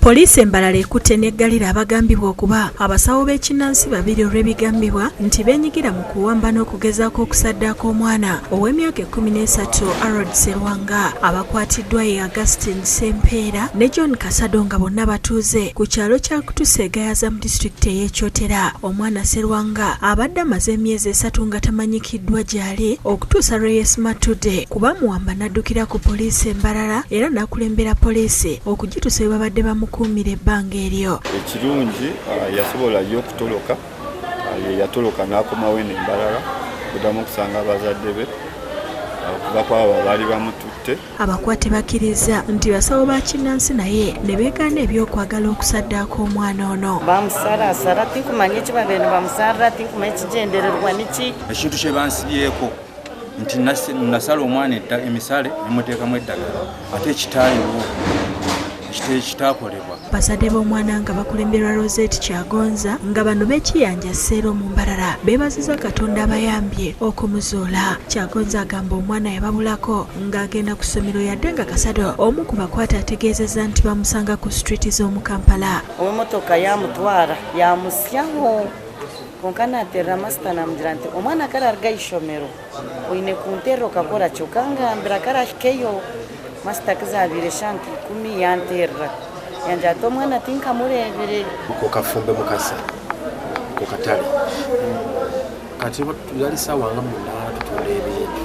Poliisi e Mbarara ekutte n'eggalira abagambibwa okuba abasawo b'ekinnansi babiri olw'ebigambibwa nti beenyigira mu kuwamba n'okugezaako okusaddaaka omwana ow'emyaka 13 Arod Serwanga. Abakwatiddwa ye Augustine Sempeera ne John Kasado nga bonna batuuze ku kyalo kya Kutusa e Gayaza mu disitulikiti ey'e Kyotera. Omwana Serwanga abadde amaze emyezi 3 nga tamanyikiddwa gy'ali okutuusa lwe yeesimattudde ku bamuwamba n'addukira ku poliisi e Mbarara era n'akulembera poliisi okugituusa we babadde bamukuumira ebbanga eryo. Ekirungi yasobola ye okutoloka, ye yatoloka n'akomawo eno e Mbarara okuddamu okusanga abazadde be okuva ku abo abaali bamututte. Abakwate bakkiriza nti basawo ba kinnansi naye ne beegaana eby'okwagala okusaddaaka omwana ono. Bamusarasara tinkumanya eki babaire nibamusarira, tinkumanya ekigyendererwa niki. Ekintu kye bansibyeko nti nasala omwana emisale ne muteekamu eddagala ate ekitaaliwo ekitaakolebwa. Bazadde b'omwana nga bakulemberwa Rosette Kyagonza nga bano b'ekiyanja Seero mu Mbarara beebaziza Katonda abayambye okumuzuula. Kyagonza agamba omwana yababulako ng'agenda ku ssomero yadde nga Kasado omu ku bakwate ategeezezza nti bamusanga ku street z'omu Kampala. Ow'emmotoka yamutwara yamusyaho kwonka naaterera masita naamugira nti omwana kararuga aha ishomero oine kunterera okakora ki okangambira karahikeyo. Masita kizabiire shanka 10 yanterera yangira ati omwana tinkamureebire. Ku Kafumbe Mukasa ku katale kati yali saawa nga 8 tutunda ebintu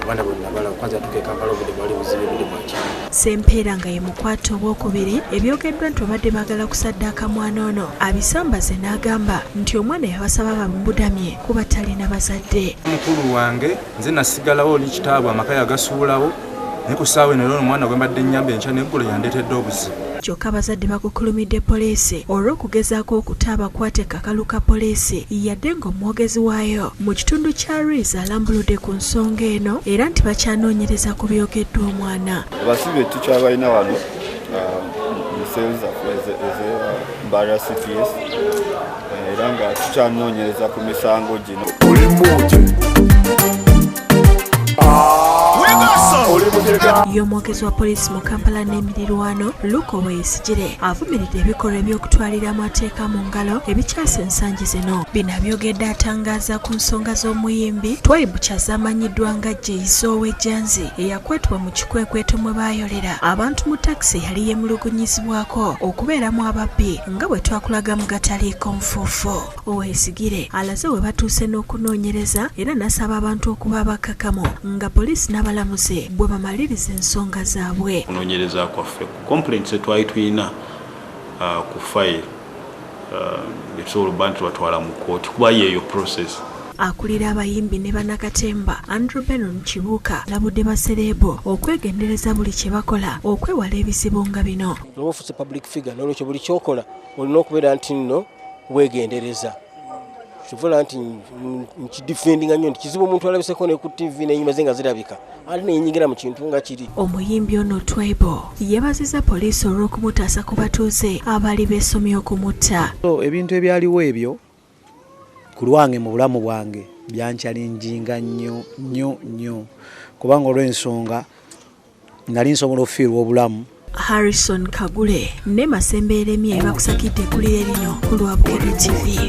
abaana bonna bala kwanza tuka e Kampala obudde bwali buzibu, obudde bwakiro. Sempeera nga ye mukwate owokubiri ebyogeddwa nti babadde baagala kusaddaaka mwana ono abisambaze n'agamba nti omwana yabasaba bamubudamye kuba talina bazadde. Mukulu wange nze nasigalawo oli kitaabwe amaka yagasuulawo naye ku ssaawa eno era omwana gwe mbadde nnyamba enkya n'eggulo yandeetedde obuzibu. Kyokka abazadde bakukulumidde poliisi olw'okugezaako okuta abakwate kakalu ka poliisi yadde ng'omwogezi waayo mu kitundu kya Rwizi alambuludde ku nsonga eno era nti bakyanoonyereza ku byogeddwa omwana. Abasibe tukyabalina wano mu sel zaffe eze Mbarara CPS era nga tukyanoonyereza ku misango gino. Oli muje. Oli mujega. Y'omwogezi wa poliisi mu Kampala n'emirirwano Luke Owoyesigyire avumiridde ebikolwa eby'okutwalira amateeka mu ngalo ebikyasa ensangi zino. Bino abyogedde atangaaza ku nsonga z'omuyimbi Twaibu Kyazze amanyiddwa nga Jeiso ow'Ejjanzi eyakwatibwa mu kikwekweto mwe baayolera abantu mu takisi eyali yeemulugunyizibwako okubeeramu ababbi nga bwe twakulaga mu gataliiko nfuufu. Owoyesigyire alaze we batuuse n'okunoonyereza era n'asaba abantu okuba abakkakamu nga poliisi n'abalamuzi bwe bamaliriza ensonga zaabwe. Okunoonyereza kwaffe ku complaints etwali tulina ku file etusobola okuba nti tubatwala mu kooti kuba yeeyo process. Akulira abayimbi ne bannakatemba Andrew Benon Kibuuka alabudde basereebo okwegendereza buli kye bakola okwewala ebizibu nga bino. Oba ofuuse public figure, nolwekyo buli kyokola olina okubeera nti nno weegendereza. Kivula nti nkidefendinga nnyo nti kizibu omuntu alabiseko ne ku TV n'enyuma ze nga zirabika ate neyenyigira mu kintu nga kiri. Omuyimbi ono Twaibo yeebaziza poliisi olw'okumutaasa ku batuuze abaali beesomye okumutta. So, ebintu ebyaliwo ebyo ku lwange mu bulamu bwange byanchallenginga nnyo nnyo nnyo kubanga olw'ensonga nali nsobola okufiirwa obulamu. Harrison Kagule ne Masembe Eremye bakusakidde eggulire lino ku lwa Bukedde TV.